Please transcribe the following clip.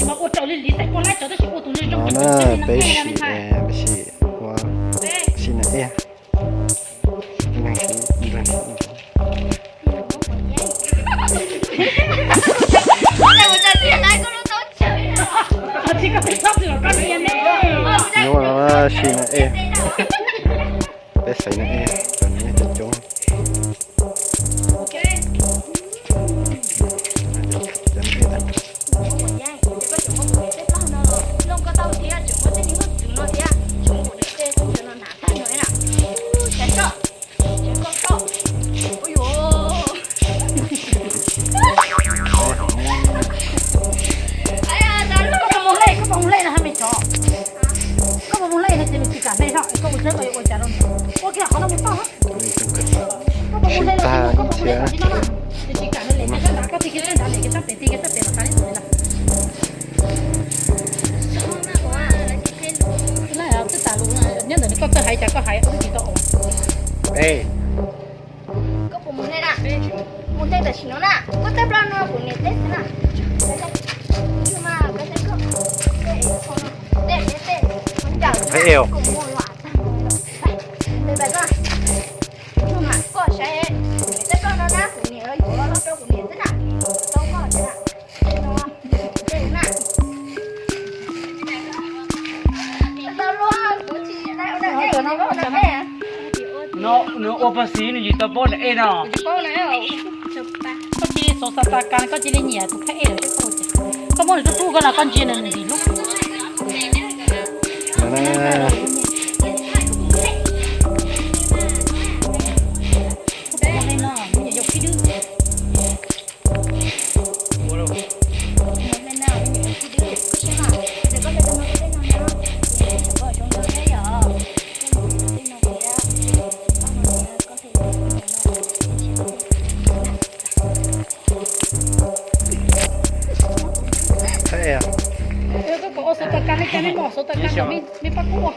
Ua raws li Liv Xais Paj Laib cov tab sis ua tus zoo zoo. No na, peb sim, peb sim ua, sim na ej. Neeg siv, neeg siv. Ua no sim na ej. Peb xaiv na ej, cov neeg coob coob. Koj puas mus hle, koj puas mus hle no hais me tsov? Koj puas mus hle no ces nws tsis kam hle no, koj mus tsev koj yuav ua cas rau nws? Ua kiag qhov no mus tau. Koj puas mus hle los tsis mus, koj puas mus hle los tsis no na? Nws tsis kam hle, koj txiv kiag sab nrad, koj txiv kiag sab nrad, hle kiag sab pem, hle kiag sab pem los tas li ntawd li lawm. Twb tas lus, nyob ntawm nws koj txawj hais cas koj hais, koj twb tsis tau ua. Koj puas mus hle na? Mus hle tam sim no na, koj txawj plaub no kuv niam teb xwb na. Mus hle, mus hle, mus hle. Koj saib, teb plaub no na, kuv niam yuav los rau kuv niam xwb na. Tau koj na. Nws ua paj xis nws yim tau paub na ej no. Koj cia li xauv xav tas kas, koj cia li nyiam tus phab ej lawm. Koj muab nws rub rub koj los koj ntsia nws nws ntxim hlub. Koj kom ua xauv tas kas li cas nej mam xauv tas kas kom me pab kub ua.